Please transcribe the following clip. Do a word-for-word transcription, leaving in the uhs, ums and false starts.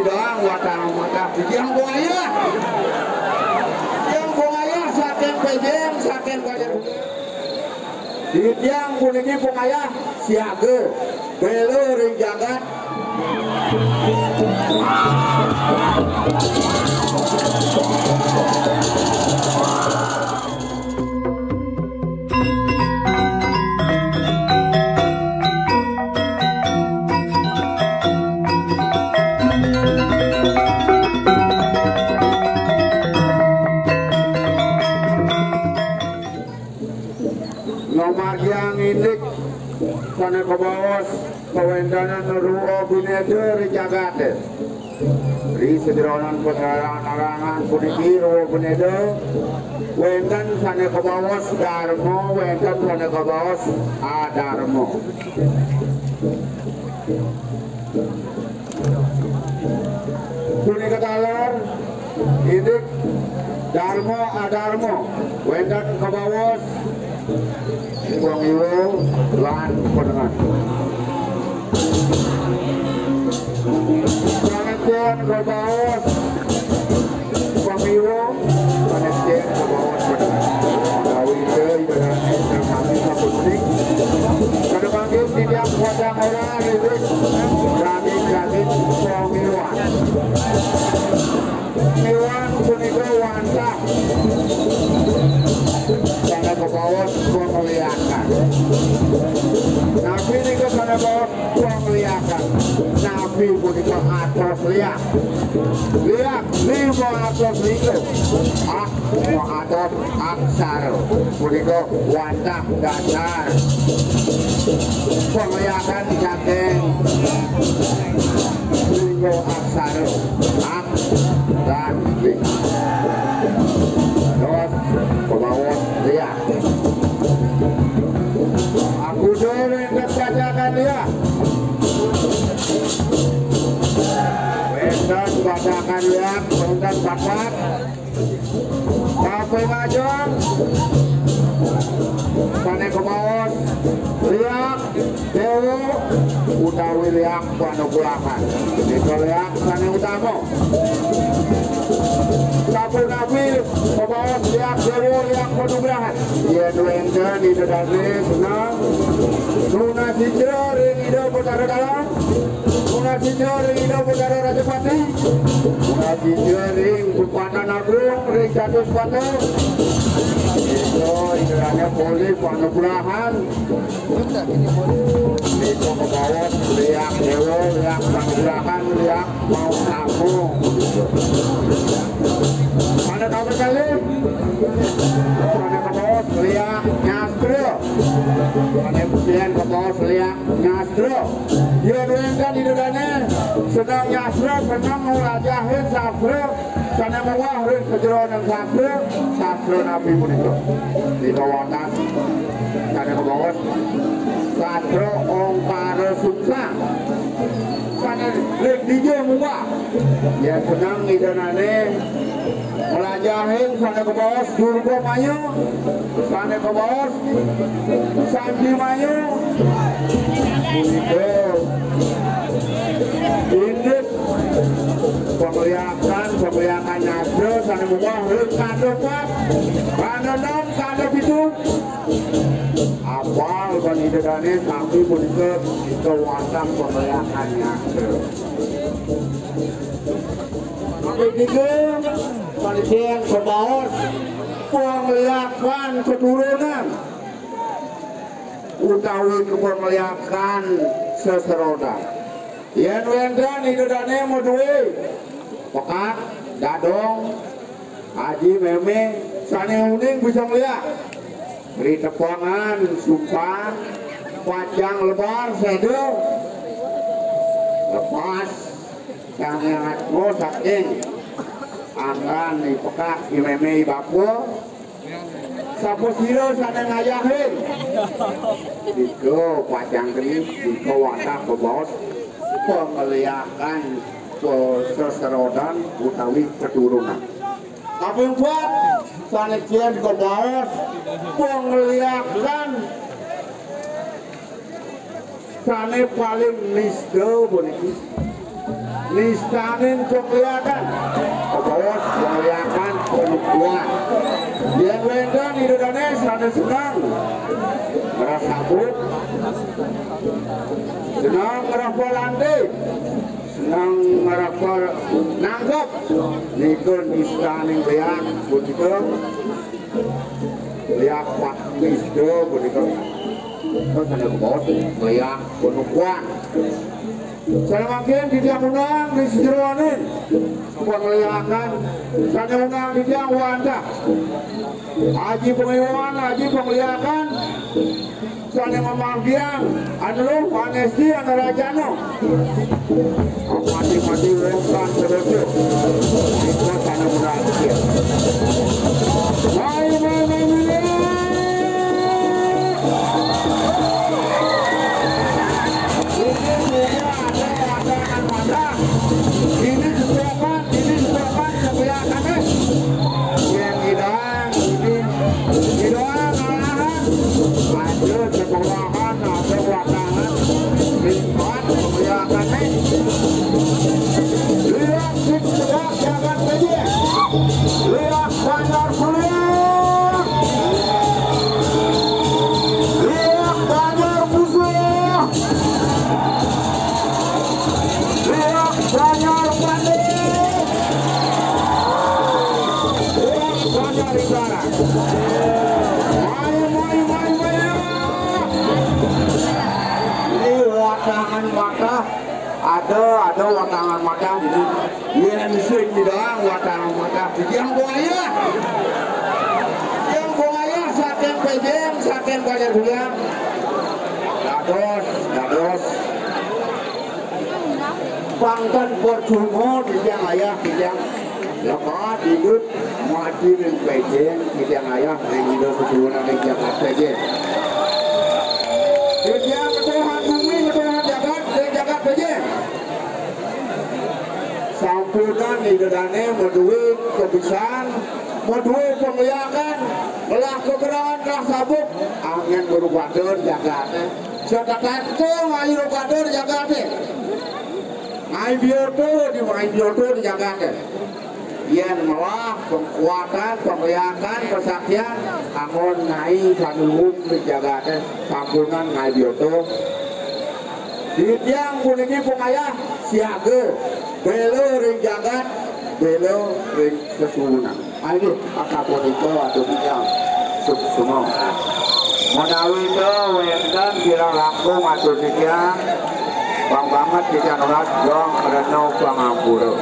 Doang watang mata. Titiang pungayah. Titiang pungayah saking Pejeng, saking Pejeng. Titiang puniki pungayah siaga. Bela ring jagat. Ngamargiang indik sané kabaos kawéntenan Rwa Bhinéda ring jagaté. Ri sajeroning pasarangan puniki Rwa Bhinéda, wénten sané kabaos darma, wénten sané kabaos adarma. Punika taler indik darma adarma, wénten kabaos pangiwa lan panengen. Sané kabaos pangiwa, sané kabaos panengen. Kawita ibaratné sami sapunika. Kada mangkin titiang kuatang ora ridit, daging-daging pangiwan. Pangiwan punika wantah sané kabaos pangliakan. Napi nika sané kabaos pangliakan? Napi punika atos liak? Liak lima atos lingga. Ah, lima atos aksara. Punika wantah dasar pangliakan saking lima aksara. Ak lan ling. Terus kabaos liak. Aku dhewe wénten bacakan liak. Wénten bacakan liak, wénten bakat. Kaping ajeng sané kabaos liak déwa utawi liak panukulakan. Nika liak sané utama. Sapunapi kabaos liak déwa, liak panugrahan. Yén wénten Ida Dané seneng nunas sitra ring Ida Betara Dalem, nunas sitra ring Ida Betara Rajapati, nunas sitra ring Patan Agung ring Catuspata. Nika Ida Dané polih panugrahan. Nika kabaos liak déwa, liak panugrahan, liak mau tamu. Pada tamu kali, pada kabaos liak nyastra. Pada pujian kabaos liak nyastra. Yén wénten Ida Dané seneng nyastra, seneng nglajahin sastra, sané munggah ring sajeroning sastra, sastra napi punika? Nika wantah sané kabaos sastra Ongkara Sungsang. Sané ring dija munggah? Yén seneng Ida Dané nglajahin sané kabaos Durga Maya, sané kabaos Sandi Maya. Punika indik pangliakan, pangliakan nyastra sané munggah ring kanda pat, kanda nem, kanda pitu. Apal kan Ida Dané sami punika, nika wantah pangliakan nyastra. Kaping tiga, sané kabaos pangliakan keturunan utawi pangliakan seserodan. Yén wénten Ida Dané madué pekak, dadong, aji, mémé, sané uning bisa ngeliak. Ritepengan sumpah, pacang lebar séda. Lepas sang atma saking anggan i pekak, i mémé, i bapa. Sapasira sané ngayahin? Nika pacang geni, nika wantah kabaos pangliakan seserodan utawi keturunan. Kaping pat, sané kén kabaos pangliakan sané paling nista puniki. Nistanin pangléakan, utawi pangléakan panukuan. Yén wénten Ida dané sané seneng ngrasabut, seneng ngrasa lanti, seneng ngrasa nangkep, nika nistaning léak punika, léak patmista punika. Terus ada bos léak panukuan. Sané mangkin titiang unang ring sajeroning pangléakan, sané unang titiang wantah. Aji Pangiwan, Aji Pangléakan, sané mamargiang Anu Luh, Panesti, Anu Rajana. Mati-mati wénten sedoso. Nika sané unang titiang. Mai, mai, mai, mai. Ini juga ada watangan matah. Ini jebakan, ini jebakan kebiasaan. Yang hilang, ini hilang, malahan. Lanjut, sekolahan, ada watangan. Lipat, kebiasaan, nih. Lihat, sik, tegak, jangan kejek. Lihat, banyak kuliah. Lihat, banyak musuh. Lihat Banjar Pati. Lihat Banjar Utara. Mai, mai, mai, mai. Ini watangan matah. Ada, ada watangan matah ini. Yén sing nyidang watangan matah. Titiang pangayah. Titiang pangayah saking Pejeng, saking Banjar Bulan. Dados, dados. Pangkat percuma titiang ayah, titiang lekat hidup mati ring Pejeng, titiang ayah ring Ida Sesuhunan ring jagat Pejeng. Titiang ketuhan bumi, ketuhan jagat ring jagat Pejeng. Sampunang Ida dané madué kabisan, madué pangléakan, ngelah kekerangan, ngelah sabuk, anggén marupada jagaté. Satertentu ngayu rupada jagaté. Ngayu biota di, ngayu biota di jagaté. Yén melah pangkuatan, pangléakan, pasaktian, anggon ngayu sané luung di jagaté, sampunang ngayu biota. Titiang puniki pangayah siaga, béla ring jagat, béla ring sesuhunan. Ayo, asapunika atur titiang suksma. Menawi ta wénten kirang langkung atur titiang, pang banget titiang nunas gong rena pangampura.